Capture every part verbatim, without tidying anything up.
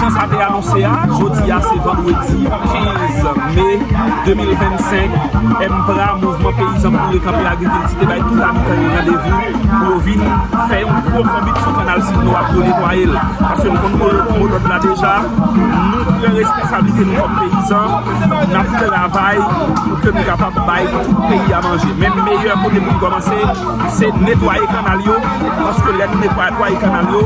Sa te anonse a, jodi a se vandredi kenz me de mil vennsenk, MPRA, Mouvman Peyizan pou Rekanpe Agrikilti, te bay tout abitan yo randevou pou yo vin fè yon gwo konbit sou Kanal Sid Nwa pou yo netwaye l. Paske nou konn mo, mo dòd la deja, nou pran responsablite nou kòm peyizan, n ap travay pou ke nou kapab bay tout peyi a manje. Men meyè kote pou n kòmanse, se netwaye kanal yo, paske lè nou netwaye kanal yo,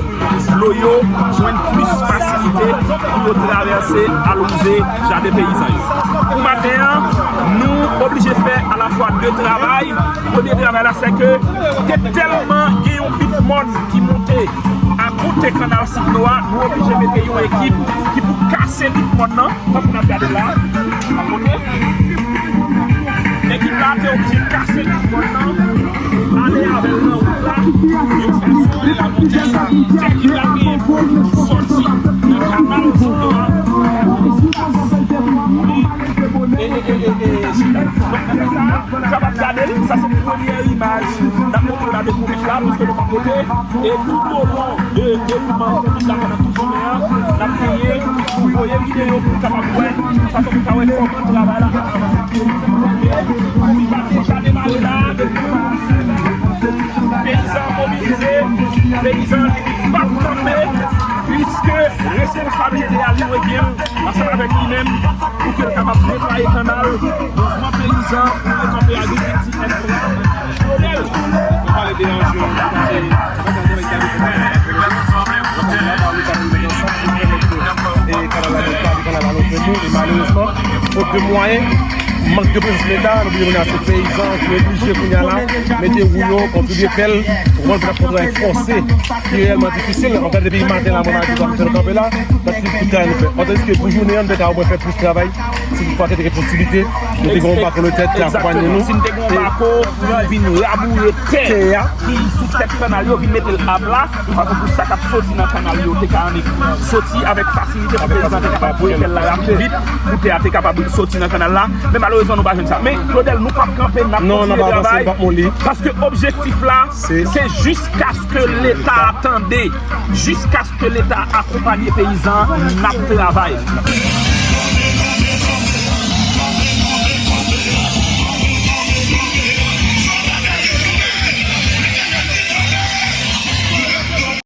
dlo yo jwenn plis fasilite pou yo travèse al wouze jaden peyizan yo. Pou maten an, nou oblije fè alafwa de travay. Premye travay la, se ke te tèlman gen yon bit mòn ki monte akote Kanal Sid Nwa, nou oblije mete yon ekip ki pou kase bit mòn nan. Tankou n ap gade la, akote. Ekip la te oblije kase bit mòn nan, ale avè l nan wout la. Yo fè sou la montè sa, ekip la genyen pou soti nan kanal Sid Nwa. E, e, e, e, e, sa, nou kapab gade l, sa se premyè imaj n ap montre w la de konbit la, paske nou pa pote. E toutolon de dewoulman konbit la pandan tout jounen an, n ap genyen pou voye videyo pou n kapab wè, fason pou n ka wè kòman travay la ap avanse. Li pa deja demare la, depi peyizan mobilize, peyizan di li p ap kanpe, piske responsablite a li revyen ansanm avèk li menm pou ke l kapab netwaye kanal. Mouvman Peyizan pou Rekanpe Agrikilti, MPRA, Claudel. Nou pale de anje yo, se, e kanal la, nou pa gen kanal la, nou fè nou, e malerezman, fot de mwayen, mank de prezans Leta, nou oblije kounye a se peyizan ki oblije kounye a la mete wou yo, kontribye pèl, pou konn fè yon travay fòse ki reyèlman difisil. Ann gade depi maten la, mwen ak Dizon fè nou kanpe la, nan ti kout travay nou fè. Pandanske pou jounen an, nou te ka omwen fè plis travay, si toutfwa ke te gen posiblite, nou te gen yon bako nan tèt ki akonpanye nou. Si n te gen yon bako pou vin raboure tè ki sou tèt kanal yo, vin mete l apla, yon fason pou sa k ap soti nan kanal yo te ka annik soti avèk fasilite, pou peyizan te kapab voye pèl la rapid vit, pou tè a te kapab soti nan kanal la. Men malerezman, nou pa jwenn sa. Men, Claudel, nou p ap kanpe, n ap kontinye travay. Paske objektif la, se jiskaske Leta tande, jiskaske Leta akonpanye peyizan, n ap travay.